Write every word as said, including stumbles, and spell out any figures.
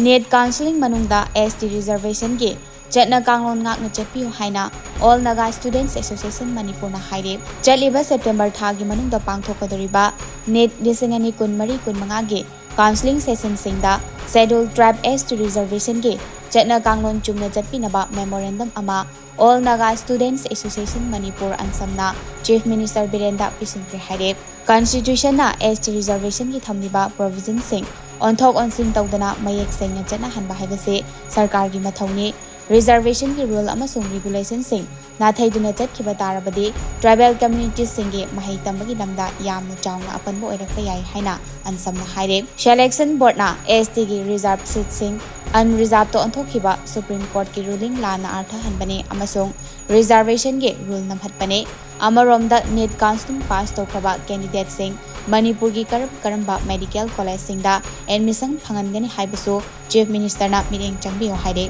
NEET counselling ꯃꯅꯨꯡꯗ ST reservationꯒꯤ ꯆꯠꯅ ꯀꯥꯡꯂꯣꯟ ꯉꯥꯛꯅ ꯆꯠꯄꯤꯌꯨ ꯍꯥꯏꯅ All Naga Students Association ꯃꯅꯤꯄꯨꯔꯅ ꯍꯥꯏꯔꯦ꯫ ꯆꯠꯂꯤꯕ September ꯊꯥꯒꯤ ꯃꯅꯨꯡꯗ ꯄꯥꯡꯊꯣꯛꯀꯗꯧꯔꯤꯕ NEET ꯂꯤꯁꯤꯡ ꯑꯅꯤ ꯀꯨꯟꯃꯔꯤ ꯀꯨꯟꯃꯉꯥꯒꯤ counselling sessionꯁꯤꯡꯗ Scheduled Tribe ST reservationꯒꯤ ꯆꯠꯅ ꯀꯥꯡꯂꯣꯟ ꯆꯨꯝꯅ ꯆꯠꯄꯤꯅꯕ memorandum ꯑꯃ All Naga Students Association Manipur ꯑꯟꯁꯝꯅ Chief Minister ꯕꯤꯔꯦꯟꯗ ꯄꯤꯁꯤꯟꯈ꯭ꯔꯦ ꯍꯥꯏꯔꯦ꯫ Constitutionꯅ ST reservationꯒꯤ ꯊꯝꯂꯤꯕ provisionꯁꯤꯡ ꯑꯣꯟꯊꯣꯛ ꯑꯣꯟꯁꯤꯟ ꯇꯧꯗꯅ ꯃꯌꯦꯛ ꯁꯦꯡꯅ ꯆꯠꯅꯍꯟꯕ ꯍꯥꯏꯕꯁꯤ ꯁꯔꯀꯥꯔꯒꯤ ꯃꯊꯧꯅꯤ꯫ Reservationꯒꯤ rule ꯑꯃꯁꯨꯡ regulationꯁꯤꯡ ꯅꯥꯊꯩꯗꯨꯅ ꯆꯠꯈꯤꯕ ꯇꯥꯔꯕꯗꯤ tribal communitiesꯁꯤꯡꯒꯤ ꯃꯍꯩ ꯇꯝꯕꯒꯤ ꯂꯝꯗ ꯌꯥꯝꯅ ꯆꯥꯎꯅ ꯑꯄꯟꯕ ꯑꯣꯏꯔꯛꯄ ꯌꯥꯏ ꯍꯥꯏꯅ ꯑꯟꯁꯝꯅ ꯍꯥꯏꯔꯦ꯫ Selection Boardꯅ STꯒꯤ reserve seatꯁꯤꯡ unreservedꯇ ꯑꯣꯟꯊꯣꯛꯈꯤꯕ Supreme Courtꯀꯤ ruling ꯂꯥꯟꯅ ꯑꯥꯔꯊꯍꯟꯕꯅꯤ ꯑꯃꯁꯨꯡ reservationꯒꯤ rule ꯅꯝꯍꯠꯄꯅꯤ꯫ ꯑꯃꯔꯣꯝꯗ NEET counselling pass ꯇꯧꯈ꯭ꯔꯕ candidateꯁꯤꯡ ꯃꯅꯤꯄꯨꯔꯒꯤ ꯀꯔꯝ ꯀꯔꯝꯕ medical collegeꯁꯤꯡꯗ admission ꯐꯪꯍꯟꯒꯅꯤ ꯍꯥꯏꯕꯁꯨ Chief Ministerꯅ ꯃꯤꯠꯌꯦꯡ ꯆꯪꯕꯤꯌꯨ ꯍꯥꯏꯔꯦ꯫